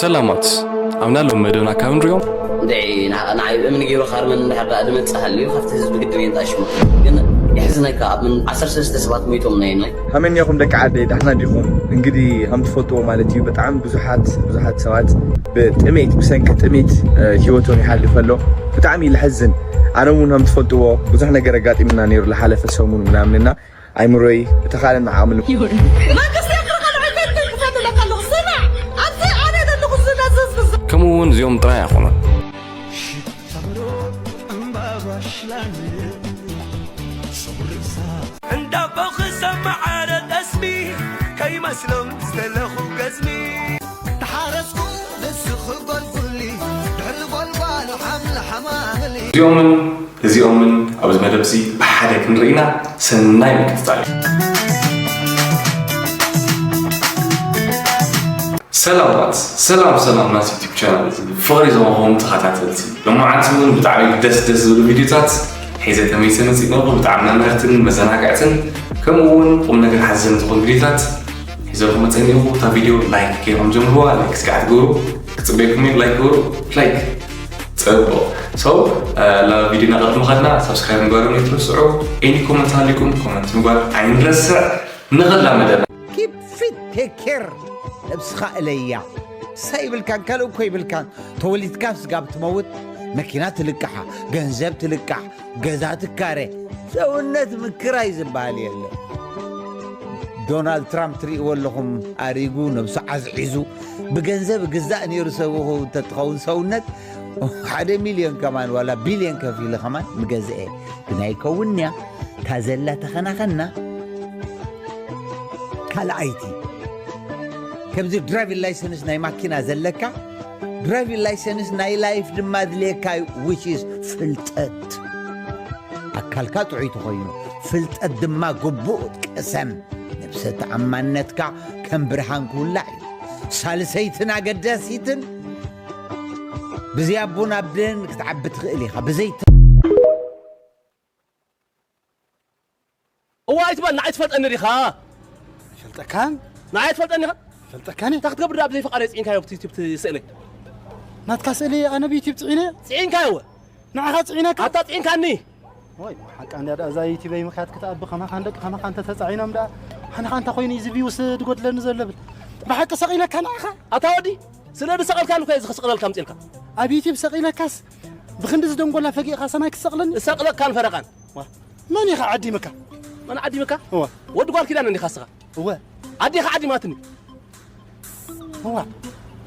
ሰላማት ኣብና ሎም መደብና ካብ ንሪኦም ንዓይ እምኒ ገይሩ ካርመን እንድሕር ደኣ ዝመጽእ ሃልዩ ካብቲ ህዝቢ ግድን የንጣሽሙ። ግን የሕዝነካ፣ ኣብ ምን ዓሰርተ ሰለስተ ሰባት ሞይቶም ናይ ናይ ሃመኛኹም ደቂ ዓደይ፣ ዳሕና ዲኹም? እንግዲህ ከም ትፈልጥዎ ማለት እዩ፣ በጣም ብዙሓት ብዙሓት ሰባት ብጥሜት፣ ብሰንኪ ጥሜት፣ እ፣ ህይወቶም ይሓልፍ ኣሎ። ብጣዕሚ እዩ ለሕዝን። ኣነ እውን ከም ትፈልጥዎ ብዙሕ ነገር ኣጋጢምና ነይሩ፣ ዝሓለፈ ሰሙን ምናምንና ኣይምሮይ ብተኻለን ዓቕሚ ን- መንግስቲ ኤርትራ ካልእ ኣይፈልጥን ክፈትለካ ኣለኹ። ስማዕ፣ ኣብዚ ኣነ ዘለኹ ዝነዝዝ ብዛ- ከምኡ እውን እዚኦም ጥራይ ኣይኮኑን። እንዳቦ ክሰማዓረ ጠስሚ ከይመስሎም ዝተለኹ ገዝሚ ተሓረስኩ ንስኺ ጎልጉሊ ድሕሪ ጎልጓል ሓምሊ ሓማምሊ እዚኦምን እዚኦምን ኣብዚ መደብ እዚ ብሓደ ክንርኢና ሰናይ ምክትታል እዩ። ሰላማት ሰላም ሰላም ናት ዩቲብ ቻናል እዚ ፍቕሪ ዝመኾም ተኸታተልቲ፣ ሎማዓንቲ እውን ብጣዕሚ ደስ ደስ ዝብሉ ቪዲዮታት ሒዘ ተመይሰ መፂእ ነኹ። ብጣዕሚ መምህርትን መዘናግዕትን ከምኡ እውን ቁም ነገር ሓዘን ዝኾኑ ቪዲዮታት ሒዘ ክመፀ እኒኹ። እታ ቪዲዮ ላይክ ገይሮም ጀምርዋ። ላይክ ስጋዕ ትገብሩ ክፅበየኩም እዩ። ላይክ ግበሩ። ላይክ ፅቡቕ። So ናብ ቪዲዮና ቅድሚ ከድና ሳብስክራይብ ምግባሮም ይትረስዑ። ኤኒ ኮመንት ሃሊኩም ኮመንት ምግባር ኣይንረስዕ። ንኸላ መደብ ኪፕ ፊት ቴክ ኬር ነብስኻ እለያ። ሳይብልካን ካልእ እኮ ይብልካን። ተወሊድካ ስጋብ ትመውት መኪና ትልቃሓ፣ ገንዘብ ትልቃሕ፣ ገዛ ትካረ። ሰውነት ምክራይ ዝበሃል የለ። ዶናልድ ትራምፕ ትርእይዎ ኣለኹም፣ ኣሪጉ ነብሱ ዓዝዒዙ። ብገንዘብ ግዛእ ነይሩ ሰብኹ እንተትኸውን ሰውነት ሓደ ሚልዮን ከማን ዋላ ቢልዮን ከፊሉ ከማን ምገዝአ። ግን ኣይከውንያ። እታ ዘላ ተኸናኸና ካልኣይቲ ከምዚ ድራይቪን ላይሰንስ ናይ ማኪና ዘለካ ድራይቪን ላይሰንስ ናይ ላይፍ ድማ ድልየካ እዩ። Which is ፍልጠት ኣካልካ ጥዑይ ተኾይኑ ፍልጠት ድማ ግቡእ ቅሰም። ነብሰ ተኣማንነትካ ከም ብርሃን ክውላዕ እዩ። ሳልሰይትን ኣገዳሲትን ብዘይ ኣቦን ኣደን ክትዓቢ ትኽእል ኢኻ። ብዘይ እዋ ኣይትበል፣ ንዓይ ትፈልጠኒ ዲኻ? ፈልጠካን? ንዓይ ትፈልጠኒ ኢኻ? ፈልጠካን? እንታይ ክትገብር ደኣ ብዘይ ፍቓደይ ጽዒንካዮ ኣብቲ ዩቲዩብ ስእለይ? ናትካ ስእሊ ኣነ ብዩቲዩብ ጽዒነ? ጽዒንካዮ እወ። ንዓኻ ጽዒነካ? ኣታ ጽዒንካኒ። ወይ ሓቃ እንድያ ደኣ እዛ ዩቲበይ ምኽያድ ክትኣቢ ከማኻ ንደቂ ከማኻ እንተተጻዒኖም ደኣ ሓንኻ እንታይ ኮይኑ እዩ እዚ ቪውስ ድጎድለኒ ዘሎ ብል ብሓቂ ሰቒለካ ንዓኻ? ኣታ ወዲ ስለ ድሰቐልካኒ እኮ እዚ ክስቕለልካ ኣምጺእልካ። ኣብ ዩቲብ ሰቒለካስ ብኽንዲ ዝደንጎላ ፈጊእኻ ሰማይ ክትሰቕለኒ? እሰቕለካን ፈረቓን። ዋ፣ መን ኢኻ ዓዲምካ? መን ዓዲምካ? እወ። ወዲ ጓል ኪዳነ እንዲኻ እስኻ? እወ። ኣዴኻ ዓዲማትኒ። እዋ።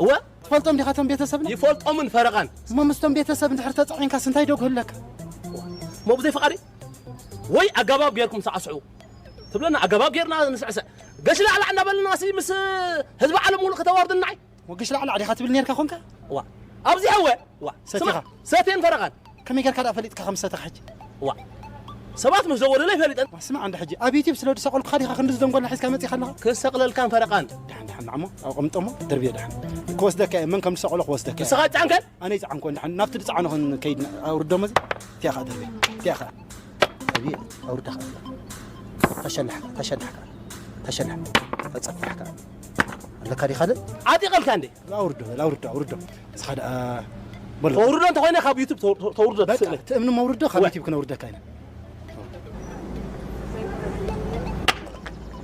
እወ። ትፈልጦም ዲኻ እቶም ቤተሰብና? ይፈልጦምን ፈረቓን። እሞ ምስቶም ቤተሰብ እንድሕር ተጻዒንካስ እንታይ ዶ ክህለካ? እሞ ብዘይ ፍቓደይ ወይ ኣገባብ ጌርኩም ሳዕስዑ ትብለና፣ ኣገባብ ጌርና ንስዕስዕ። ገሽ ላዕላዕ እናበልና ሲ ምስ ህዝቢ ዓለም ሙሉእ ከተዋርድናይ? ወግሽ ላዕላዕ ዲኻ ትብል ኔርካ ኾንካ? እዋ። ኣብዚ ሕወ። እዋ። ሰቲኻ? ስማ፣ ሰትየን ፈረቓን። ከመይ ጌርካ ደኣ ፈሊጥካ ከም ዝሰተኻ ሕጂ? እዋ። ሰባት ምስ ዘወሩለይ ፈሊጠን። ዋ፣ ስማዕ እንዳ ሕጂ ኣብ ዩቲብ ስለ ዝሰቐልኩኻ ዲኻ ክንዲ ዝደንጎላ ሒዝካ መጺኻ ኣለኻ? ክሰቕለልካን ፈረቓን። ደሓን ደሓን ንዓሞ ኣቐምጦሞ ደርብዮ ደሓን። ክወስደካ እየ መን ከም ዝሰቐሎ ክወስደካ እየ። ንስኻ ጫንከን? ኣነ ይጽዓንኮ ደሓን ናብቲ ዝጸዓኖ ክንከይድ ኣውርዶሞ እዚ። እቲኣ ኸኣ ደርብዮ። እቲኣ ኸኣ። ደርብዮ ኣውርዳ ኸኣ። ተሸላሕካ ተሸላሕካ ተሸላሕ። ተጸፊሕካ። ኣለካ ዲኻ ካልእ? ዓጢቐልካ እንዴ? ኣውርዶ በል ኣውርዶ ኣውርዶ። እስኻ ደኣ በሎ። ተውርዶ እንተኾይነ ካብ ዩቱብ ተው- ተው- ተውርዶ በቃ ትስእለ። ትእምኒ መውርዶ ካብ ወ- ዩቱብ ክነውርደካ ኢና።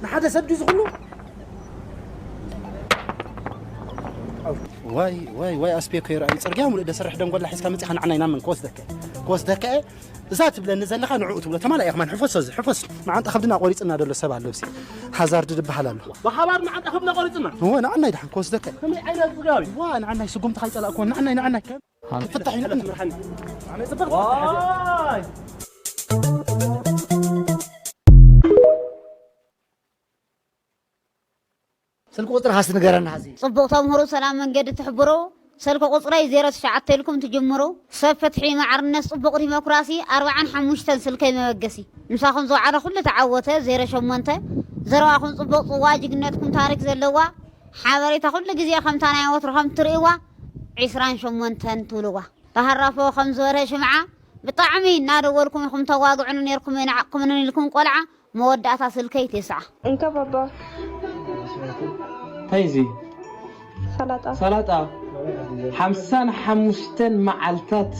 ንሓደ ሰብ ድዩ ዝኹሉ? ዋይ ዋይ ዋይ ኣስቤኮ ይርኣዩ ጽርግያ ሙሉእ ደሰርሕ ደንጎላ ሒዝካ መጺኻ ንዓና ኢና መን ክወስደካ እየ? ክወስደካ እየ? እዛ ትብለኒ ዘለኻ ንዕኡ ትብሎ ተማላእ እየ ከማን ሕፈሶ እዚ ሕፈስ። መዓንጣ ከብድና ቆሪጽና ዘሎ ሰብ ኣሎ እሲ ሃዛርድ ድበሃል ኣሎ። ብሓባር መዓንጣ ከብድና ቆሪጽና? እወ ንዓናይ ደሓን ክወስደካ እዩ። ከመይ ዓይነት ጽጋብ እዩ? ዋ ንዓናይ ስጉምቲ ካይጸላእክዎ ንዓናይ ንዓናይ። ክፍታሕ እዩ ንዓናይ። ምርሓኒ። ኣነ ጽብቕ ዋይ። ስልኪ ቁፅርኻስ ንገረና ሐዚ። ፅቡቕ ተምህሩ ሰላም መንገዲ ትሕብሩ። ስልኪ ቁፅረይ ዜሮ ትሽዓተ ኢልኩም ትጅምሩ። ሰብ ፍትሒ ማዕርነት ፅቡቕ ዲሞክራሲ ኣርብዓን ሓሙሽተን ስልከይ መበገሲ። ምሳኹም ዝወዓለ ኩሉ ተዓወተ ዜሮ ሸሞንተ። ዘረባኹም ፅቡቕ ፅዋ ጅግነትኩም ታሪክ ዘለዋ ሓበሬታ ኩሉ ግዜ ከምታ ናይ ወትሩ ከም ትርእይዋ ዒስራን ሸሞንተን ትብልዋ። ባህራፎ ከም ዝበርሀ ሽምዓ ብጣዕሚ እናደወልኩም ኢኹም ተዋግዑኒ ነይርኩም ኣይነዓቕኩምንን ኢልኩም ቆልዓ መወዳእታ ስልከይ ቴስዓ። እንካ ባባ። እንታይ እዚ? ሰላጣ። ሰላጣ። ሓምሳን ሓሙሽተን መዓልታት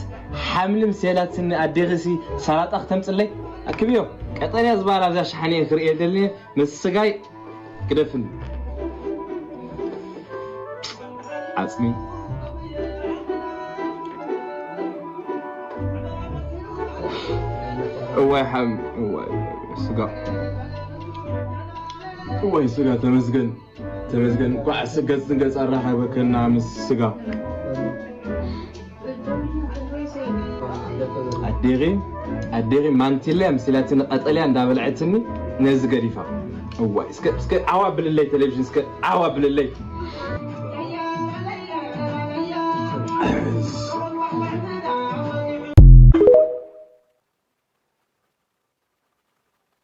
ሓምሊ ምስ የላትኒ ኣዴኺሲ ሰላጣ ክተምጽለይ? ኣክብዮ፣ ቀጠንያ ዝበሃል ኣብዛ ሸሓነ እየ ክርእየ ደልየ፣ ምስ ስጋይ ግደፍኒ። ዓጽሚ። እዋይ ሓም-፣ እዋይ ስጋ። እዋይ ስጋ፣ ተመስገን። ተመስገን፣ እንኳዕ ስገጽ ንገጽ ኣራኸበከና ምስ ስጋ። ኣዴኺ፣ ኣዴኺ ማንቲለ ኣምሲላትኒ ቀጠልያ እንዳበልዐትኒ ነዚ ገዲፋ። እዋይ፣ እስከ፣ እስከ ዓዋ ብልለይ ቴሌቪዥን፣ እስከ ዓዋ ብልለይ።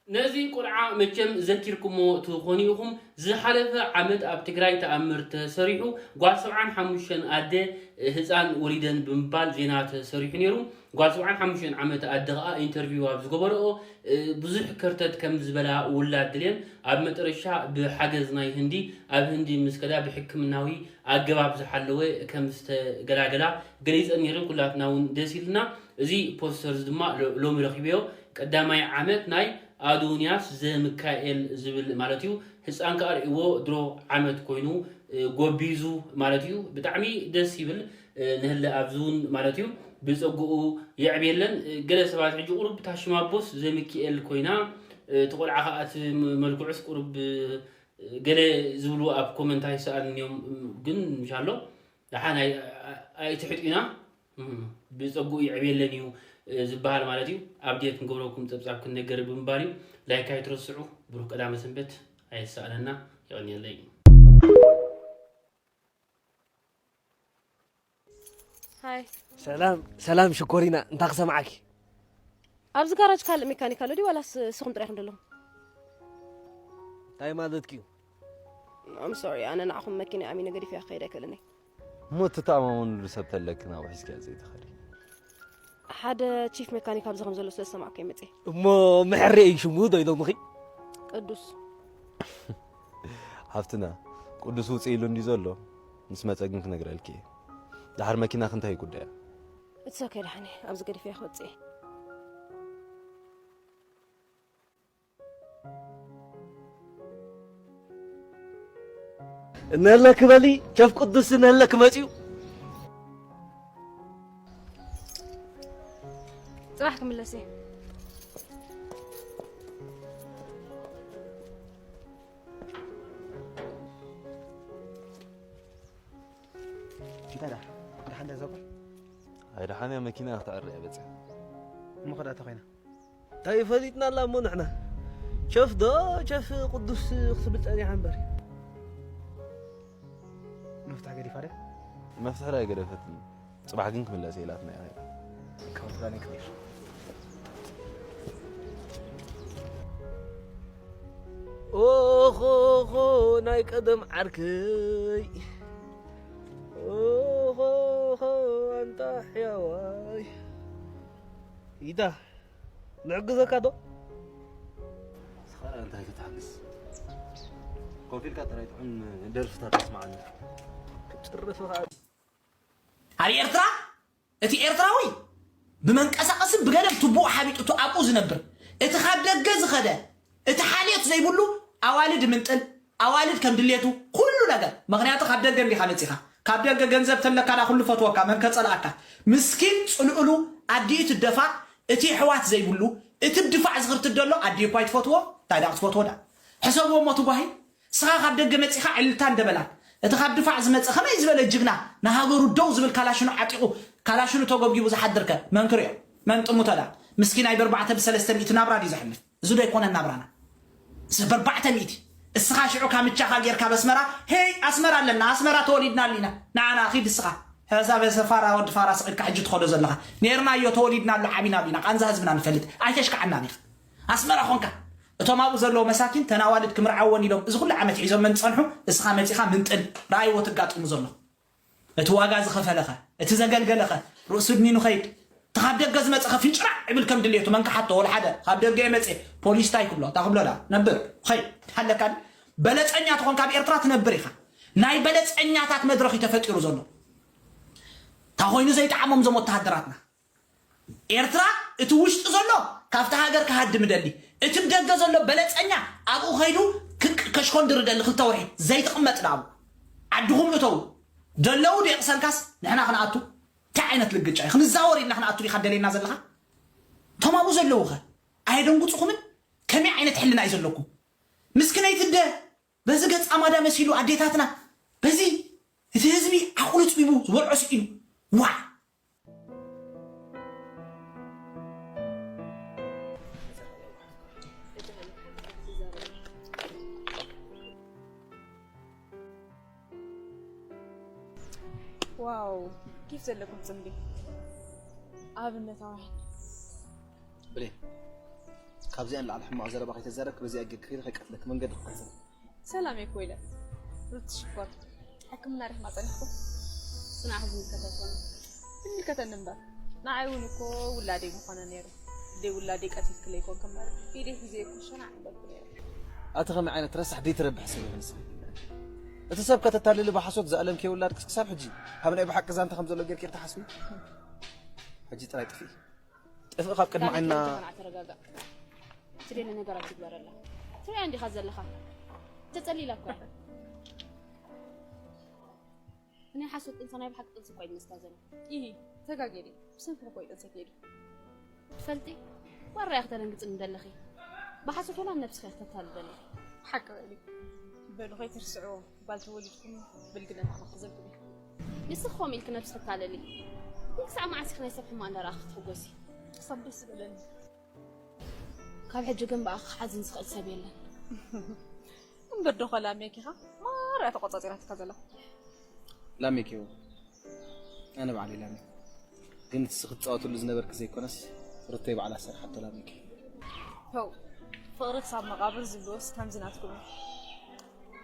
ነዚ ቆልዓ መቸም ዘኪርኩሞ ትኾኑ ኢኹም። ዝሓለፈ ዓመት ኣብ ትግራይ ተኣምር ተሰሪሑ፣ ጓል ሰብዓን ሓሙሽተን ኣደ ህፃን ወሊደን ብምባል ዜና ተሰሪሑ ነይሩ። ጓል ሰብዓን ሓሙሽተን ዓመት ኣደ ኸዓ ኢንተርቪው ኣብ ዝገበረኦ፣ እ፣ ብዙሕ ከርተት ከም ዝበላ ውላድ ድልየን ኣብ መጠረሻ ብሓገዝ ናይ ህንዲ ኣብ ህንዲ ምስ ከዳ ብሕክምናዊ ኣገባብ ዝሓለወ ከም ዝተገላገላ ገሊፀን ነይረን። ኩላትና እውን ደስ ኢልና። እዚ ፖስተር እዚ ድማ ሎ-፣ ሎሚ ረኺበዮ። ቀዳማይ ዓመት ናይ ኣዶንያስ ዘሚካኤል ዝብል ማለት እዩ። ህፃን ከኣ ርእይዎ ድሮ ዓመት ኮይኑ፣ እ፣ ጎቢዙ ማለት እዩ። ብጣዕሚ ደስ ይብል፣ እ፣ ንህለ ኣብዚ እውን ማለት እዩ። ብፀጉኡ የዕብየለን። እ፣ ገለ ሰባት ሕጂ ቁሩብ እታ ሽም ኣቦስ ዘሚካኤል ኮይና፣ እ፣ እቲ ቆልዓ ከኣ እቲ ም-፣ መልክዑስ ቁሩብ፣ እ፣ ገለ ዝብሉ ኣብ ኮመንት ኣይሰኣልን እዮም። ግን ምሻሎ ደሓን ኣይ-፣ ኣይ-፣ ኣይትሕጡና። እም፣ ብጸግኡ ይዕብየለን እዩ፣ እ፣ ዝበሃል ማለት እዩ። ኣፕዴት ክንገብረኩም ጸብጻብ ክንነገር ብምባል እዩ። ላይክ ኣይትረስዑ። ብሩኽ ቀዳመ ሰንበት። ኣየሳእነና። የቐንየለይ። ሃይ። ሰላም፣ ሰላም ሽኮሪና፣ እንታይ ክሰምዓኪ? ኣብዚ ጋራጅ ካልእ ሜካኒክ ኣሎ ድዩ ዋላስ ንስኹም ጥራይ ኢኹም ዘለኹም? እንታይ ማለትኪ እዩ? I'm sorry፣ ኣነ ንዓኹም መኪና ኣሚነ ገዲፈያ ክኸይድ ኣይክእልን እየ። እሞ እትተኣማመንሉ ሰብ ተለኪ ናብኡ ሒዝኪያ ዘይትኸዲ? ሓደ ቺፍ ሜካኒክ ኣብዚ ከም ዘሎ ስለ ዝሰማዕኩ እየ መፅየ። እሞ ምሕሪ እዩ ሽሙ ዶ ኢሎምኺ? ቅዱስ። ሓፍትና፣ ቅዱስ ውፅእ ኢሉ እንድዩ ዘሎ፣ ምስ መፀ ግን ክነግረልኪ እየ። ደሓር መኪናኺ እንታይ እዩ ጉዳያ? It's okay ደሓን እየ፣ ኣብዚ ገዲፈያ ክወፅእ እየ። እነለክ በሊ፣ ቸፍ ቅዱስ እነለክ መፅዩ። ፅባሕ ክምለስ እየ። እንታይ ደኣ? ደሓን ዶ ዘብል? ኣይ ደሓን እያ፣ መኪና ክትዕሪ እያ በፂሓ። እሞ ከዳ ተኾይና? እንታይ ፈሊጥና ኣላ እሞ ንሕና? ቸፍ ዶ ቸፍ ቅዱስ ክትብል ጸኒሓ እምበር። መፍትሕ ገዲፋ ድያ? መፍትሕ ኣይገደፈትን። ጽባሕ ግን ክምለስ እየ ኢላትና እያ። ካብ ፕላን ክሊር። ኦሆ፣ ኦሆ፣ ናይ ቀደም ዓርከይ። ኦሆ፣ ኦሆ፣ ኣንታ ሕያዋይ። ኢታ፣ ንዕግዘካ ዶ? ንስኻ እንታይ ክትሓግዝ? ኮፍ ኢልካ ጥራይ ጥዑም ደርፍታት ኣስምዓኒ። ክጭርፍ ኸኣ። ኣብ ኤርትራ እቲ ኤርትራዊ ብመንቀሳቐሲ ብገደብ ትቡኡ ሓቢጡ እቲ ኣብኡ ዝነብር፣ እቲ ካብ ደገ ዝኸደ፣ እቲ ሓልዮት ዘይብሉ ኣዋልድ ምንጥል፣ ኣዋልድ ከም ድሌቱ ኩሉ ነገር። ምኽንያቱ ካብ ደገ እንዲኻ መጺኻ። ካብ ደገ ገንዘብ ተለካ ዳ ኩሉ ፈትወካ፣ መን ከጸልኣካ? ምስኪን ጽልእሉ ኣዲኡ ትደፋ፣ እቲ የሕዋት ዘይብሉ፣ እቲ ብድፋዕ ዝኽርትት ዘሎ ኣዲኡ እኳ ኣይትፈትዎ፣ እንታይ ደኣ ክትፈትዎ ደኣ? ሕሰብዎ እሞ እቲ ጓሂ። ንስኻ ካብ ደገ መጺኻ ዕልልታ እንደበላን፣ እቲ ካብ ድፋዕ ዝመጸ ከመይ ዝበለ ጅግና ንሃገሩ ደው ዝብል ካላሽኑ ዓጢቑ፣ ካላሽኑ ተጎብጊቡ ዝሓድርከ መን ክርእዮ? መን ጥሙቶ ደኣ? ምስኪናይ ብኣርባዕተ ብሰለስተ ሚእቲ ናብራ ድዩ ዘሕልፍ? እዚ ዶ ኣይኮነን ናብራና? እዚ ብኣርባዕተ ሚእቲ። እስኻ ሽዑ ካምቻኻ ጌርካ በስመራ፣ ሄይ ኣስመራ ኣለና፣ ኣስመራ ተወሊድናሉ ኢና። ንዓና ኺድ እስኻ። ሕሳብ ሰፋራ ወዲ ፋራ ስቕ ኢልካ ሕጂ ትኸዶ ዘለኻ። ኔርናዮ ተወሊድናሉ ዓቢናሉ ኢና። ቃንዛ ህዝብና ንፈልጥ። ኣይተሽክዓናን ኢኻ። ኣስመራ ኾንካ። እቶም ኣብኡ ዘለዉ መሳኪን ተን ኣዋልድ ክምርዓወን ኢሎም እዚ ኩሉ ዓመት ሒዞመን ዝጸንሑ፣ እስኻ መጺኻ ምንጥል። ረኣይዎ ትጋጥሙ ዘለኹም። እቲ ዋጋ ዝኸፈለኸ፣ እቲ ዘገልገለኸ፣ ርእሱ ድኒኑ ኸይድ። እቲ ካብ ደገ ዝመጸኸ ፍንጭራዕ ይብል ከም ድሌቱ፣ መን ክሓቶ? ወላ ሓደ። ካብ ደገ እየ መጽየ፣ ፖሊስ እንታይ ክብሎ? እንታይ ክብሎ ደኣ? ነብር፣ ኸይድ። ሃለካ ድዩ? በለጸኛ ተኾንካ ኣብ ኤርትራ ትነብር ኢኻ። ናይ በለጸኛታት መድረኽ እዩ ተፈጢሩ ዘሎ። እንታይ ኮይኑ ዘይጠዓሞም እዞም ወተሃደራትና? ኤርትራ እቲ ውሽጢ ዘሎ ካብቲ ሃገር ክሃድም ደሊ፣ እቲ ብደገ ዘሎ በለጸኛ ኣብኡ ከይዱ ክቅ-፣ ከሽኮንድር ደሊ ክልተ ወርሒ ዘይትቕመጥ ደኣ ኣብኡ። ዓድኹም እተው። ደለዉ ደይቕሰልካስ ንሕና ክንኣቱ? እንታይ ዓይነት ልግጫ እዩ? ክንዛወር ኢልና ክንኣቱ ዲኻ ደልየና ዘለኻ? እቶም ኣብኡ ዘለዉ ኸ ኣየደንጉጽኹምን? ከመይ ዓይነት ሕልና እዩ ዘለኩም? ምስክነይቲ ኣደ በዚ ገጻ ማዳ መሲሉ ኣዴታትና በዚ እቲ ህዝቢ ዓቕሉ ጽቢቡ ዝበልዖ ስኢኑ። ዋዕ! ዋው ኬፍ ዘለኩም ጽምዲ ኣብነታውያን። ብሌን፣ ካብዚኣ ንላዕሊ ሕማቕ ዘረባ ከይተዛረብክ በዚኣ ጌርክ ከይደ ከይቀትለክ መንገዲ ክቐጽል። ሰላም እየ ኮይለ ሩት ሽኮር። ሕክምና ርሕማ ጸኒሕኩም? ጽናሕ ዝምልከተ ኣይኮነ ዝምልከተኒ እምበር ንዓይ እውን እኮ ውላደይ ምኾነ ነይሩ። ደይ ውላደይ ቀቲልክለይ ኮንክ እምበር ኢደይ ሒዘ እኮ ሸናዕ ምበልኩ ነይረ። ኣቲ ከመይ ዓይነት ረሳሕ ደይትረብሕ ሰብ ኢኺ ንስኺ። እቲ ሰብ ከተታልሊ ብሓሶት ዝኣለምክዮ ውላድክስ ክሳብ ሕጂ ኣብ ናይ ብሓቂ ዛንታ ከም ዘሎ ጌርኪ ኢኺ ትሓስቢ? ሕጂ ጥራይ ጥፍኢ። ጥፍኢ ካብ ቅድሚ ዓይንና። ተረጋጋ። ትደሊ ነገራት ትግበረላ። ትሪኣ እንዲኻ ዘለኻ። ተጸሊላ እኮ። ናይ ሓሶት ጥንሲ ናይ ብሓቂ ጥንሲ እኮ ይመስታ ዘሎ። ኢሂ፣ ተጋጌ ድየ? ብሰንክኺ እኮ እዩ ጥንሰይ ከይዱ። ትፈልጢ? ዋራ ኢኺ ተደንግጽኒ ዘለኺ። ብሓሶት ወላ ንነብስኺ ኢኺ ተታልሊ ዘለኺ። ሓቂ በሊ። በሉ ከይትርስዕዎ፣ ጓል ተወሊድኩም ብልግነት ኣመኽዘልኩም ኢኹም። ንስኺ ከምኡ ኢልኪ ነብስኺ ተታልሊ። ግን ክሳዕ መዓስ ኢኺ ናይ ሰብ ሕማቕ እንዳረኣኺ ክትሕጎሲ? ክሳብ ደስ ዝበለኒ። ካብ ሕጂ ግን ብኣኺ ክሓዝን ዝኽእል ሰብ የለን። እምበር ዶ ኸላ ሜኪኻ ማራ ተቆጻጺራትካ ዘላ። ላሜኪ ኣነ ባዕለይ ላሜኪ ግን እቲ ክትጻወትሉ ዝነበርኪ ዘይኮነስ ሩተይ ባዕላ ዝሰርሓቶ ላሜኪ። ተው ፍቕሪ ክሳብ መቓብር ዝብልዎስ ከምዚ ናትኩም እዩ።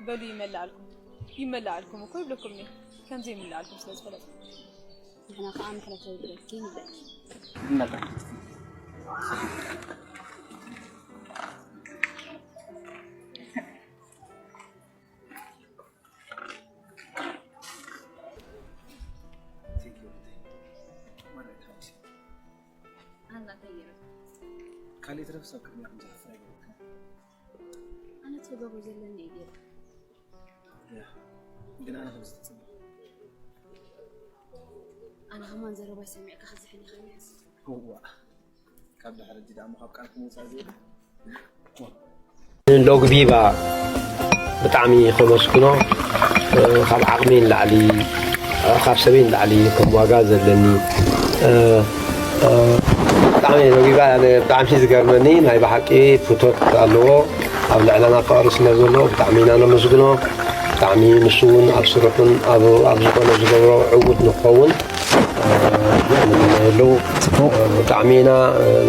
በሉ ይመልኣልኩም ይመልኣልኩም እኮ ይብለኩም እየ ከምዚ ይምልኣልኩም ስለ ዝፈለጥኩ። ንሕና ከዓ ምሕረት የውርደልኪ ንብለኪ። ይመልኣልኪ። ካሊእ ትረፍ ሰብ ቅድሚያ ከም ዝሓፍር ኣይገበርክን። ኣነ ትገብሮ ዘለኒ እዩ ገይረ። ያ ግን ኣነ ከም ዝትጽበ ኣነ ከማን ዘረባይ ሰሚዕካ ክዝሕን ይኽእል ይሕስስ እዋ ካብ ድሕሪ ሕጂ ደኣ እሞ ካብ ቃልኩም ውፃእ ዘይብል ሎግቢባ ብጣዕሚ ከመስግኖ ካብ ዓቕሚ ንላዕሊ ካብ ሰበይ ንላዕሊ ከም ዋጋ ዘለኒ ብጣዕሚ ሎግቢባ ብጣዕሚ ዝገርመኒ ናይ ብሓቂ ፍቶት ኣለዎ ኣብ ልዕለና ፍቕሪ ስለ ዘለዎ ብጣዕሚ ኢና ነመስግኖ ብጣዕሚ ንሱ እውን ኣብ ስርሑን ኣብ ዝኾነ ዝገብሮ ዕዉት ንክኸውን ኣለዉ ብጣዕሚ ኢና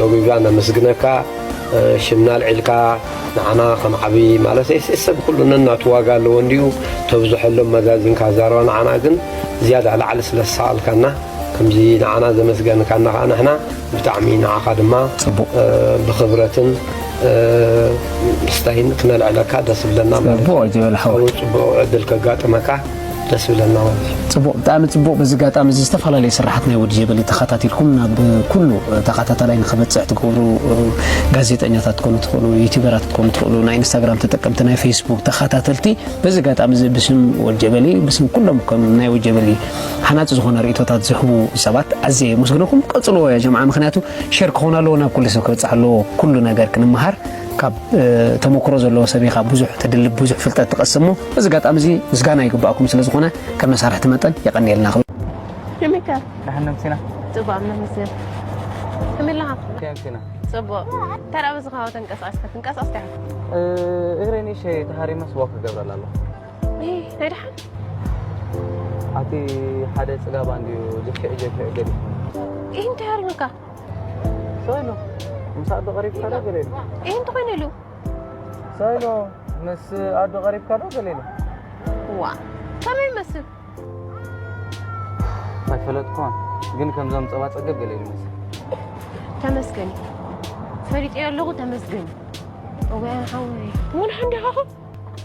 ሎግቢባ ነመስግነካ ሽምና ኣልዒልካ ንዓና ከም ዓብዪ ማለት ሰብ ኩሉ ነናቱ ዋጋ ኣለዎ እንዲዩ ተብዝሐሎም መዛዚንካ ዛረባ ንዓና ግን ዝያዳ ላዕሊ ስለ ዝሰኣልካና ከምዚ ንዓና ዘመስገንካና ከዓ ንሕና ብጣዕሚ ንዓኻ ድማ ብኽብረትን ምስታይን ክነልዕለካ ደስ ዝብለና ማለት እዩ። ጽቡቕ ዕድል ከጋጥመካ ደስ ዝብለና ማለት እዩ። ጽቡቕ ብጣዕሚ ጽቡቕ። በዚ ኣጋጣሚ እዚ ዝተፈላለዩ ስራሓት ናይ ወዲ ጀበሊ ተኸታቲልኩም ናብ ኩሉ ተኸታታላይ ንኽበፅሕ ትገብሩ ጋዜጠኛታት ትኮኑ ትኽእሉ፣ ዩቲበራት ትኮኑ ትኽእሉ፣ ናይ ኢንስታግራም ተጠቀምቲ፣ ናይ ፌስቡክ ተኸታተልቲ በዚ ኣጋጣሚ እዚ ብስም ወዲ ጀበሊ ብስም ኩሎም ከም ናይ ወዲ ጀበሊ ሃናፂ ዝኾነ ርእቶታት ዝህቡ ሰባት ኣዝየ የመስግነኩም። ቀፅልዎ ያ ጀምዓ ምክንያቱ ሸር ክኾን ኣለዎ ናብ ኩሉ ሰብ ክበፅሕ ኣለዎ ኩሉ ነገር ክንመሃር ካብ ተመክሮ ዘለዎ ሰብ ኢኻ ብዙሕ ተድልብ ብዙሕ ፍልጠት ትቐስም እሞ በዚ ኣጋጣሚ እዚ ምስጋና ይግባኣኩም ስለ ዝኾነ ከም መሳርሕቲ መጠን የቐንየልና ክብል ከመይካ ደሓን ነምሲና ፅቡቅ ኣብ ነምስል ከመይ ኣለኻ ከመይ ነምሲና ፅቡቅ ተራ በዚ ከባቢ ተንቀሳቀስካ ትንቀሳቀስ ዲኻ እግረይ ንእሸይ ተሃሪመስ ዋክ ክገብረላ ኣለኹ ናይ ደሓን ኣቲ ሓደ ፅጋባ እንድዩ ልክዕ ጀፊዑ ገዲፉ ይህ እንታይ ሃሪሙካ ሰይኑ ምስ ኣዶ ቀሪብካ ዶ ገለ ኢሉ ይህ እንተኾይነ ኢሉ ሰይኑ ምስ ኣዶ ቀሪብካ ዶ ገለ ኢሉ ዋ ከመይ ይመስል ኣይፈለጥኩን ግን ከምዞም ፀባ ፀገብ ገለ ኢሉ መስል ተመስገን ፈሊጠዮ ኣለኹ ተመስገን እወ ሓወይ ሙን ሓንዳኻኹ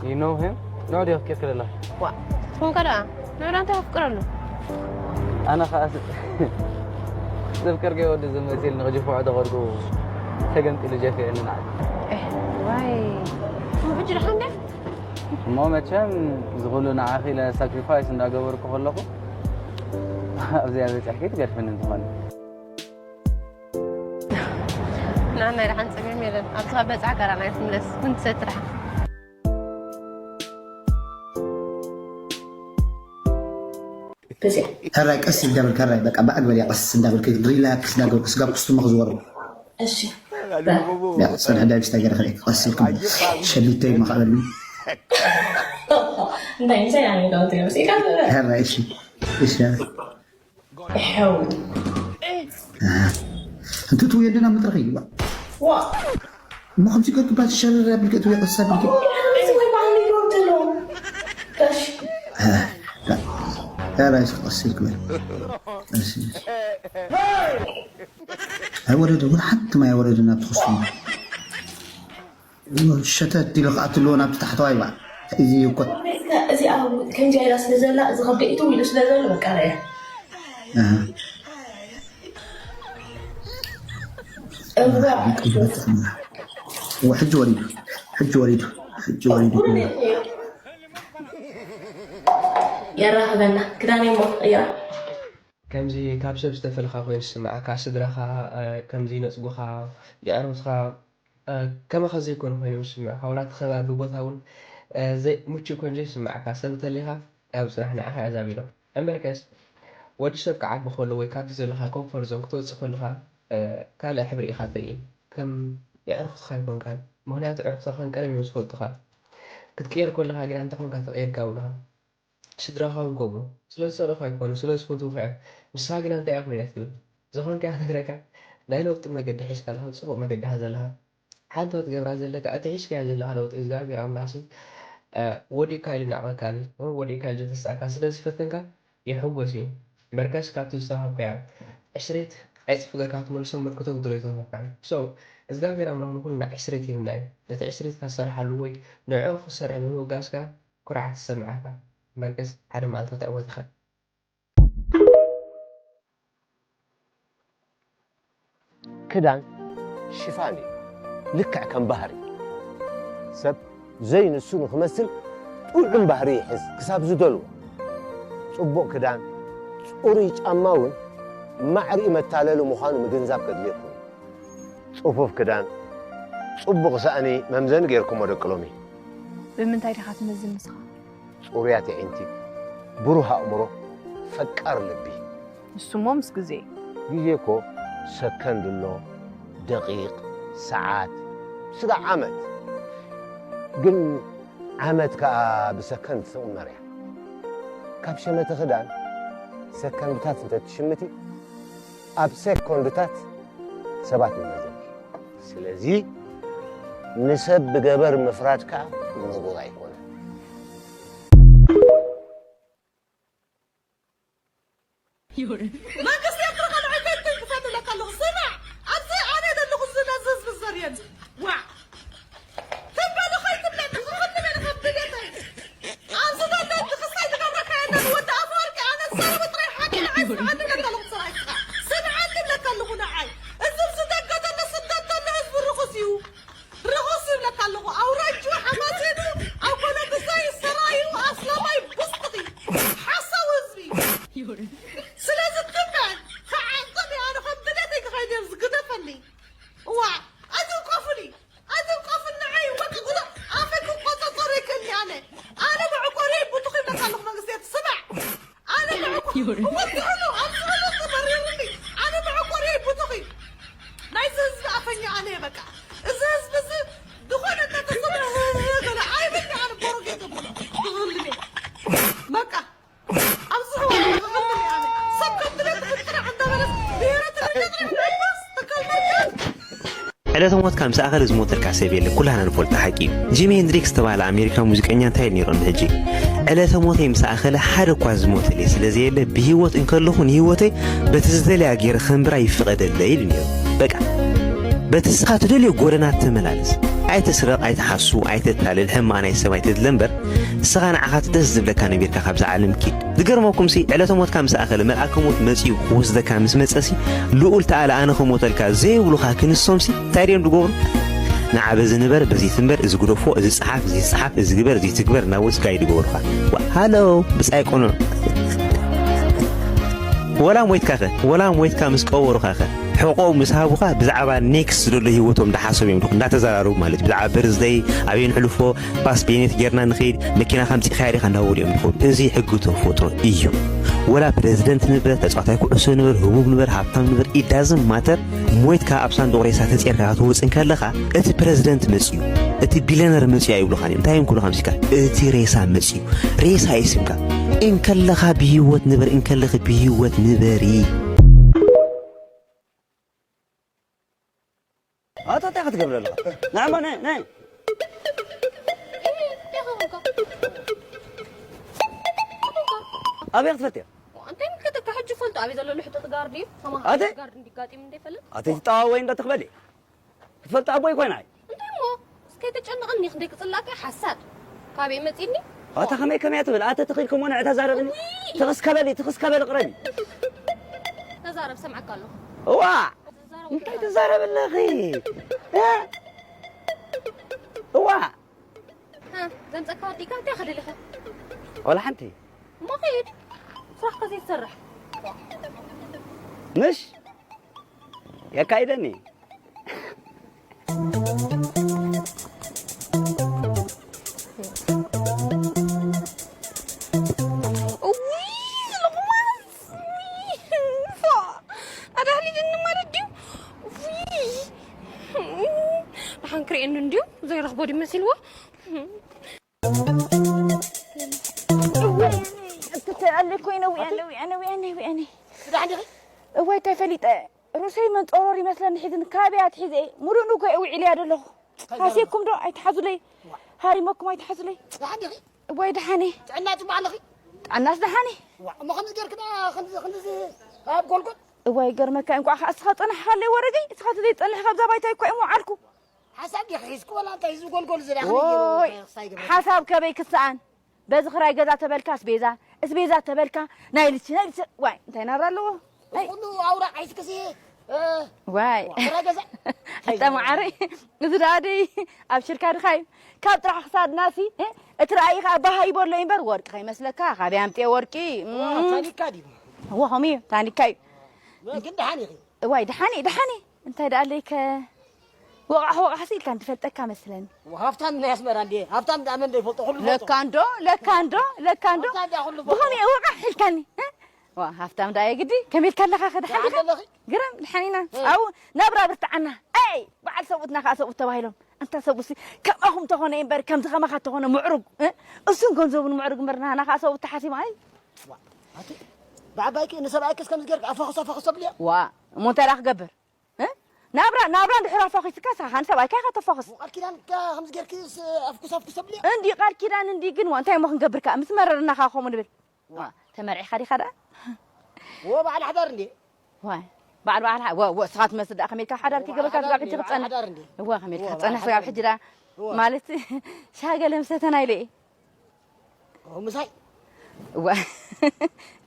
You know him? No, they have kept it alive. What? From Kada? No, don't have Kuralo. ኣነ ኸዓ ስ-፣ ሰብ ከርገ ወዲ ዝመሲል ንኽጅፍዖ ተቐድኩ ተገምጢሉ ጀፍየኒ ንዓይ። ዋይ ሕጂ ደሓን ደ እሞ መቸም ዝኹሉ ንዓኺ ኢለ ሳክሪፋይስ እንዳገበርኩ ከለኹ ኣብዚኣ በፂሕኪ ትገድፍኒ እንተኾነ። ንዓናይ ደሓን ፀገም የለን። ኣብዚኻ በፃሕ ጋራ ናይ ትምለስ ኩን ትሰቲ ደሓን። ሕራይ ቀስ እንዳበልካ ሕራይ በቃ ብኣግበል እያ ቀስ እንዳበልካ ሪላክስ እንዳገበርካ ስጋብ ክስትሞ ክዝወሩ እሺ ጸንሐ ዳይብስ ታገረ ከ ቀስ ኢልኩም ሸሊተይ መቃበሉ እንታይ ምሳይ ኣነ ጋውት ነው ሲካ ሕራይ እሺ እሺ ሕው እንት ትውየድና ምጥረኽ ይግባ ዋ እሞ ከምዚ ገርክ ባል ሸረር ያብልከ ትውየ ቀሳ ብልከ እዚ ወይ ባል ይሮጥ ነው እሺ ሕራይ ቀስ ኢልኩም ቀስ ኢልኩም ኣይወረደ እውን ሓንቲ ማይ ኣይወረደ ናብ ትኽስቱ ሸተት ኢሉ ክኣት ኣለዎ ናብቲ ታሕተዋይ ባ እዚ እኮ እዚ ከምዚ ኢላ ስለ ዘላ እዚ ከብደ ኢቱ ኢሉ ስለ ዘሎ በቃ ያ ሕጂ ወሪዱ ሕጂ ወሪዱ ሕጂ ወሪዱ የራኽበና ክዳን ሞ ያ ከምዚ ካብ ሰብ ዝተፈልኻ ኮይኑ ዝስምዓካ፣ ስድራኻ ከምዚ ይነጽጉኻ፣ የዕሩኽትኻ ከማኻ ዘይኮኑ ኮይኖም ዝስምዑኻ፣ ዋላ እቲ ከባቢ ቦታ እውን ምቹእ ኮይኑ ዘይስምዓካ ሰብ እንተሊኻ ኣብ ጽናሕ ንዓኻ እያ ዛቢሎም። እምበርከስ ወዲ ሰብ ክዓቢ ከሎ ወይ ካብቲ ዘለኻ ኮምፎርት ዞን ክትወጽእ ከለኻ ካልእ ሕብሪ ኢኻ ትርኢ። ከም የዕሩኽትኻ ኣይኮንካን። ምኽንያቱ ኣዕሩኽትኻ ከም ቀደም እዮም ዝፈልጡኻ። ክትቅየር ከለኻ ግና እንታይ ኮንካ ተቐይርካ ይብሉኻ። ስድራኻ እውን ከምኡ። ስለ ዝጸለኹ ኣይኮኑን፣ ስለ ዝፈትዉኻ እዮም። ንስኻ ግና እንታይ ኢኻ ኮይና ትብል? ዝኾንካዮ ክነግረካ፣ ናይ ለውጢ መገዲ ሒዝካ ኣለኻ፣ ጽቡቕ መገዲ ኢኻ ዘለኻ። ሓንቲ ክትገብራ ዘለካ፣ እቲ ሒዝካዮ ዘለኻ ለውጢ እግዚኣብሔር ኣምላኽሲ ወዲእካ ኢሉ ይናዕቐካን ወዲእካ ኢሉ ዘተስኣካ ስለ ዝፈተንካ ይሕጎስ እዩ። በርከስ ካብቲ ዝተዋህብካዮ ዕስሬት ዕጽፊ ጌርካ ክትመልሶ እምበር ክተጉድሎ ኣይትኽእልን። So እግዚኣብሔር ኣምላኽ ንኹልና ዕስሬት ይህብና እዩ። ነቲ ዕስሬትካ ዝሰርሓሉ ወይ ንዕኡ ክትሰርሕ ብምብጋስካ ኩርዓት ይሰምዓካ። በርከስ ሓደ መዓልቲ ክትዕወት ኢኻ። ክዳን ሽፋን እዩ። ልክዕ ከም ባህሪ ሰብ ዘይንሱ ንክመስል ጥዑም ባህሪ ይሕዝ ክሳብ ዝደልዎ። ጽቡቕ ክዳን፣ ጽሩይ ጫማ እውን ማዕሪኡ መታለሊ ምዃኑ ምግንዛብ ከድልየኩም እዩ። ጽፉፍ ክዳን፣ ጽቡቕ ሳእኒ መምዘኒ ጌርኩሞ ደቂ ሎሚ። ብምንታይ ዲኻ ትመዝን ንስኻ? ጽሩያት ኣዒንቲ፣ ብሩህ ኣእምሮ፣ ፈቃር ልቢ። ንሱሞ ምስ ግዜ። ግዜ እኮ ሰከንድ ኣሎ፣ ደቂቕ፣ ሰዓት፣ ስጋዕ ዓመት። ግን ዓመት ከኣ ብሰከንድ ትቕመር እያ። ካብ ሸመተ ክዳን ሰከንድታት እንተ ትሽምቲ፣ ኣብ ሴኮንድታት ሰባት ንመዘኒ። ስለዚ ንሰብ ብገበር ምፍራድ ከኣ ንቡር ኣይኮነን። መንግስቲ ኤርትራ ካልኣይ ከይትንክፈኒ ኢለካ ኣለኹ። ስማዕ፣ ኣብዚ ኣነ ዘለኹ እዚ ነዚ ህዝቢ ዘርየኒ። ዋዕ! ትም በሉ ከይትብለኒ፣ ክኽኒ በለ ካብ ድሌተይ። ኣብዚ ዘሎ ህጂ ክሳይ ዝገብረካ የለን። ወዲ ኣፈወርቂ፣ ኣነ ዝዛረቦ ጥራይ ሓቂ ንዓይ ስምዓኒ ኢለካ ኣለኹ። ስራይ ስኻ። ስምዓኒ ኢለካ ኣለኹ ንዓይ። እዚ ኣብዚ ደገ ዘሎ ስደት ዘሎ ህዝቢ ርኹስ እዩ። ርኹስ ይብለካ ኣለኹ። ኣውራጁ ሓማሴኑ ኣኮለጉዛይ ሰራዩ ኣስላማይ ብስጥኺ ሓሳዊ ህዝቢ እዩ። ስለዚ ትም በል ተዓቀብ። ኣነ ከም ድሌተይ ክኸይድ እየ። ዝግደፈኒ። እዋ ኣይትንቀፉኒ። ኣይትንቀፉኒ። ንዓይ ወቂ ጉሎ ኣፈይ ክቆጻጸሮ ይክእል እየ ኣነ። ኣነ መዕቆሪ ቡቱኽ ይብለካ ኣለኹ መንግስቲ ስማዕ። ኣነ መዕቆሪ እወ ትሕሉ ኣብ ዝበለቶ መሪርኒ። ኣነ መዕቆሪ ቡቱኺ ናይዚ ህዝቢ ኣፈኛ ኣነ እየ በቃ። እዚ ህዝቢ እዚ ዝኾነ እናተሰምዐ ገለ ኣይብልኒ ኣነ ቦሮጌ ተብሎ ክቕልል እየ በቃ። ኣብዚ ሕዋን ክቕልል እየ ኣነ። ሰብ ከም ድሌት ክጥራሕ እንዳበለስ ብሄረ ትግርኛ ጥራሕ እንዳይባስ ተካልመልካት። ዕለተ ሞትካ ምስ ኣኸለ ዝሞተልካ ሰብ የለ ኩላህና ንፈልጦ ሓቂ እዩ። ጂሚ ሄንድሪክስ ዝተባህለ ኣሜሪካ ሙዚቀኛ እንታይ ኢሉ ነይሩ ንሕጂ ዕለተ ሞተይ ምስ ኣኸለ ሓደ እኳ ዝሞተለይ ስለ ዘየለ ብህይወት እንከለኹ ንህይወተይ በቲ ዝደለያ ገይረ ከንብራ ይፍቐደለይ ኢሉ ነይሩ። በቃ በቲ ንስኻ ትደልዮ ጎደና ተመላለስ። ኣይትስረቕ፣ ኣይትሓሱ፣ ኣይተታልል፣ ሕማቕ ናይ ሰብ ኣይተድለ እምበር፣ ንስኻ ንዓኻ እቲ ደስ ዝብለካ ነቢርካ ካብዛ ዓለም ኪድ። ዝገርመኩምሲ፣ ዕለተ ሞትካ ምስ ኣኸለ፣ መልኣከ ሞት መጺኡ ክወስደካ ምስ መጸሲ፣ ልኡል ተኣለ ኣነ ክሞተልካ ዘይብሉኻ ክንሶምሲ፣ እንታይ ድዮም ዝገብሩ? ንዓ በዚ ንበር፣ በዚ ትንበር፣ እዚ ግደፎ፣ እዚ ጸሓፍ፣ እዚ ጸሓፍ፣ እዚ ግበር፣ እዚ ትግበር፣ እናበሉ ጋይድ ይገብሩኻ። ዋ፣ ሃሎ፣ ብጻይ ቅኑዕ። ወላ ሞይትካኸ? ወላ ሞይትካ ምስ ቀበሩኻኸ? ሕቆ ምስ ሃቡኻ ብዛዕባ ኔክስት ዘሎ ህይወቶም እንዳሓሰቡ እዮም ድኹ እንዳተዘራረቡ ማለት እዩ። ብዛዕባ በርዝደይ ኣበይ ንሕልፎ፣ ፓስ ቤኔት ጌርና ንኸይድ፣ መኪና ከምፂኻያ ዲኻ እንዳበሉ እዮም ድኹ። እዚ ሕጊ ተፈጥሮ እዩ። ወላ ፕሬዝደንት ንበር፣ ተፃዋታይ ኩዕሶ ንበር፣ ህቡብ ንበር፣ ሃብታም ንበር፣ ኢዳዝም ማተር ሞይትካ ኣብ ሳንዱቕ ሬሳ ተፀርካ ክትወፅእ እንከለኻ እቲ ፕሬዝደንት መፅዩ፣ እቲ ቢለነር መፅዩ ኣይብሉኻን እዮም። እንታይ እዮም ክብሉኻ ምሲካ? እቲ ሬሳ መፅዩ። ሬሳ እዩ ስምካ። እንከለኻ ብህይወት ንበር፣ እንከለኺ ብህይወት ንበሪ። ኣቶ እንታይ ክትገብር ኣለኻ? ንዓማ ናይ ናይ ኣበይ ክትፈትያ? እንታይ ምልከተካ? ሕጂ ፈልጦ ኣበይ ዘሎ ልሕቶ ትጋር ድዩ? ኣተ? ትጋር እንዲጋጢም እንደ ይፈልጥ? ኣተ ትጠዋወይ እንዶ ትኽበሊ? ክትፈልጥ ኣቦይ ኮይና እይ። እንታይ እሞ? እስከ ተጨንቐኒ ክንደይ ክጽላእካ ሓሳድ። ካበይ መጺኒ? ኣታ ከመይ ከመይ ትብል? ኣተ ትኽኢልኩም ሆነ ተዛረብኒ። ውይ! ትኽስ ከበሊ፣ ትኽስ ከበሊ ቅረቢ። ተዛረብ ሰምዓካ ኣለኹ። እዋ! ተዛረብ እንታይ ወዲ ትዛረብ ኣለኺ? እ? እዋ! እ፣ ዘምጸካ ወዲካ እንታይ ከደሊኻ? ወላ ሓንቲ። እሞ ኸይድ። ስራሕካ ዘይትሰርሕ። ምሽ? የካይደኒ። እውይ፣ ዝለቑማስ፣ እውይ፣ ፋ፣ ኣዳህሊልኒ ማለት ድዩ? እውይ፣ ደሓን ክርእየኒ እንድዩ፣ ዘይረኽቦ ድዩ መሲልዎ? እውይ፣ እትተኣለ ኮይነ፣ እውይ፣ ኣነ፣ እውይ፣ ኣነ፣ እውይ፣ ኣነ፣ እውይ፣ ኣነ። ደሓን ዲኺ? እዋይ፣ እንታይ ፈሊጠ? ሩሰይ መንጦሮር ይመስለኒ ሒዝን ካበይ ኣትሒዘ ሙሉእ ንጎ ውዒለ እያ ዘለኹ። እንታይ ሓሲብኩም ዶ ኣይትሓዙለይ? ዋ። ሃሪመኩም ኣይትሓዙለይ? ደሓን ዲኺ? እዋይ ደሓን እየ። ጥዕና ጽቡቕ ኣለኺ? ጥዕናስ ደሓን እየ። ዋ፣ እሞ ከምዚ ጌርኪ ደኣ ከምዚ፣ ከምዚ ኣብ ጎልጎል? እዋይ ገርመካ እንቋዕ ከኣ እስኻ ጸናሕካለይ ወረገይ፣ እስኻ ተዘይትጸንሕ ካብዛ ባይታ እኮ እየ ምውዓልኩ። ሓሳብ ዲኺ ሒዝኩ ወላ እንታይ እዚ ጎልጎል እዚ ደኣ ከመይ ገይሩ ዎይ፣ ክሳይ ገበረ? ሓሳብ ከበይ ክሰኣን? በዚ ክራይ ገዛ ተበልካ ኣስቤዛ፣ ኣስቤዛ ተበልካ ናይ ልቺ፣ ናይ ልቺ፣ ዋይ፣ እንታይ ናብራ ኣለዎ? እዚ ኣይ። ኩሉ ኣውራቕ ሒዝክሲ፣ እ፣ ዋይ። ክራይ ገዛ? ኣታ መዓረይ፣ እዚ ደኣ ደይ ኣብ ሽርካ ድኻ እዩ። ካብ ጥራሕ ክሳድናሲ፣ እ፣ እቲ ረኣይኻ ኣባሃይቦ ኣሎ እምበር ወርቂ ከይመስለካ፣ ካበይ ኣምጥየ ወርቂ? ዋ፣ እም። ታኒካ ድዩ? እዎ፣ ከምኡ እዩ፣ ታኒካ እዩ። ግን ደሓን ኢኺ? እዋይ፣ ደሓን እየ፣ ደሓን እየ። እንታይ ደኣ ኣለይከ? ወቓሕ ወቓሕ ኢልካ እንድፈልጠካ መስለኒ። ሃብታም ናይ ኣስመራ እንዴ? ሃብታም ደኣ መን ዘይፈልጦ? ኩሉ ፈልጦ። ለካ እንዶ፣ ለካ እንዶ፣ ለካ እንዶ። ሃብታም ደኣ ኩሉ ፈልጦ። ብኸመይ ወቓሕ ኢልካኒ? እ? ዋ፣ ሃብታም ደኣ የግዲ? ከመይ ኢልካ ኣለኻ ኸ? ደሓን ደሓን ኢኻ? ኣለኺ? ግርም፣ ደሓን ኢና። እ። ኣብኡ ናብራ ብርትዓና። ኣይ፣ በዓል ሰብኡትና ኸኣ ሰብኡት ተባሂሎም። ኣንታ ሰብኡትሲ ከማኹም ተኾነ እምበር፣ ከምዚ ኸማኻ ተኾነ ምዕሩግ፣ እ? እሱን ገንዘቡን ምዕሩግ እምበር፣ ናህና ኸኣ ሰብኡት ተሓሲማ። ኣይ። ዋ፣ ኣቲ፣ ብዓባይኪ ንሰብኣይኪስ ከምዚ ጌርኪ ኣፋኹስ ኣፋኹስ ተብልዮ? ዋ፣ እሞ እንታይ ደኣ ክገብር? እ? ናብራ፣ ናብራ እንድሕር ኣፋኺስካ፣ ንስኻ ንሰብኣይካ ኢኻ ተፋኽስ። ቃል ኪዳን ከ ከምዚ ጌርኪስ ኣፍኩስ ኣፍኩስ ተብልዮ? እንዲ ቃል ኪዳን እንዲ ግን፣ ዋ፣ እንታይ እሞ ክንገብር ከኣ? ምስ መረረና ከኣ ከምኡ ንብል። ዋ። ዋ፣ ተመርዒኻ ዲኻ ደኣ? ዎ፣ በዓል ሓዳር እንዴ? ዋይ፣ በዓል፣ በዓል ሓ-፣ ወ-፣ ወ-፣ ንስኻ ትመስል ደኣ ከመይ ኢልካ ሓዳር ወ-፣ ከይገበርካ በዓል ስጋብ ሓዳር ሕጂ እንዴ? ክትጸንሕ? ሓዳር እንዴ? እዋ፣ ከመይ ኢልካ ወ-፣ ክትጸንሕ በዓል ስጋብ ሓዳር። ሕጂ ደኣ? እዋ። ማለት ሻገለ ምስ ተተናይለ እየ። ኦ፣ ምሳይ? እዋ።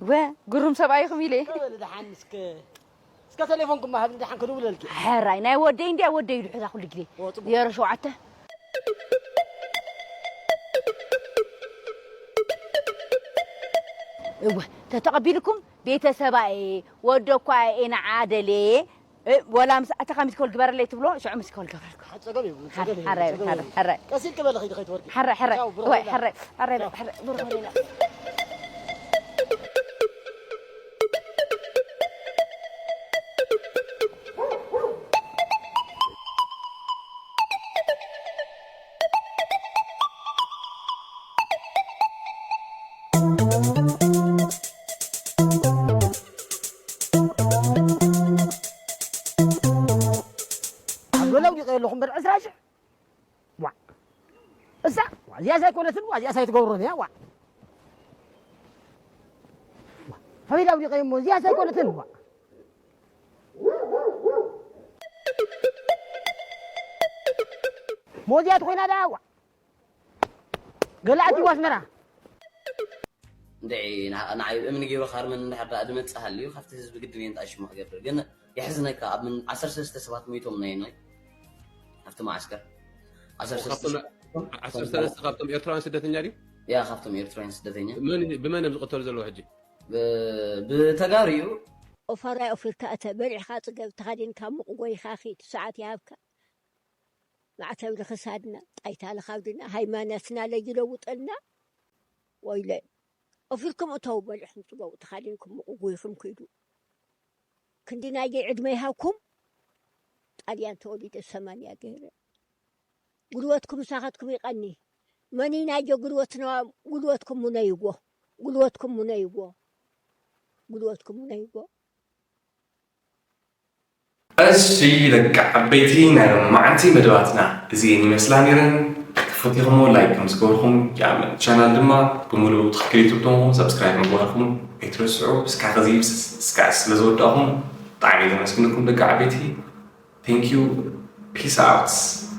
እወ፣ ግሩም ሰብኣይ ኢኹም ኢለ። በል ደሓን እስከ፣ እስከ ቴሌፎንኩም ሃብኒ ደሓን ክድውለልኪ። ሕራይ፣ ናይ ወደይ እንድያ፣ ወደይ ይድሕዛ ኩሉ ግዜ። ኦ፣ ጽቡቕ። ዜሮ ሸውዓተ። እወ፣ ተተቐቢልኩም ቤተሰባኤ፣ ወደኳ እየ ንዓ ደልየ፣ እ፣ ወላ ምስ ኣተኻ ሚስኮል ግበረለይ ትብሎ፣ ሽዑ ሚስኮል ገብረልኩ። ሓ-፣ ጸገም የብሉን፣ ሓረ፣ ጸገም የብሉን፣ ሓረ፣ ጸገም ሓረ፣ የብሉን። ሓረ። ቀስ ኢልኪ በሊ ኸይዲ ከይትወድቂ። ሓረ፣ ሓረ። ቻው፣ ብሩኽ ወይ፣ ሌላ። ሓረ፣ ሓረ፣ ቻው። ሓረ፣ ብሩኽ ቻው። ሌላ። ኣብ ሎላ ኣውዲቐዮ ኣለኹ እምበር ዕስራ ሽሕ። ዋ። እሳ፣ ዋ፣ እዚኣስ ኣይኮነትን፣ ዋ፣ እዚኣስ ኣይትገብሮን እያ፣ ዋ። ዋ፣ ከመይ ኢለ ኣውዲቐዮ እሞ፣ እዚኣስ ኣይኮነትን፣ ዋ። ሞዚያት ኮይና ደኣ ዋዕ ገላእቲ ኣስመራ እንድዒ ንዓይ እምኒ ገይሩ ካርመን እንድሕር ደኣ ዝመጽእ ሃልዩ ካብቲ ህዝቢ ግድን እየ ንጣ ሽሙ ክገብር ግን የሕዝነካ ኣብ ምን ዓሰርተ ሰለስተ ሰባት ሞይቶም ናይ ናይ ኣብቲ መዓስከር ዓሰርተ ሰለስተ ካብቶም ኤርትራውያን ስደተኛ ድዩ? ያ ካብቶም ኤርትራውያን ስደተኛ ብመን እዮም ዝቕተሉ ዘለዉ ሕጂ? ብተጋሩ እዩ ኦፋራይ ኦፊርካ እተ በሊዕካ ፅገብ ተኸዲንካ ሙቕ ጎይኻ ኺድ ሰዓት ይሃብካ ማዕተብ ንኽሳድና ጣይታ ልኻብድና ሃይማኖትና ለይለውጠልና ወይለ ኦፊርኩም እተው በሊዕኩም ፅገቡ ተኻዲንኩም ሙቕ ጎይኹም ክይዱ ክንዲ ናየ ዕድመ ይሃብኩም ጣልያን ተወሊደ ሰማንያ ገይረ ጉልበትኩም ምሳኻትኩም ይቐኒ መኒ ናየ ጉልበትና ጉልበትኩም ሙነይዎ ጉልበትኩም ሙነይዎ ጉልበትኩም ሙነይዎ እሺ ደቂ ዓበይቲ ናይ ሎማዓንቲ መደባትና እዚኤን ይመስላ ነይረን። ተፈቲኹሞ ላይክ ከም ዝገበርኩም ይኣምን። ቻናል ድማ ብምሉኡ ትኽክል ዩቱብ ተኾንኩም ሰብስክራይብ ምግባርኩም ኣይትረስዑ። እስካ ከዚ እስካ ስለ ዝወዳእኹም ብጣዕሚ እየ ዘመስግነኩም ደቂ ዓበይቲ። Thank you. Peace out.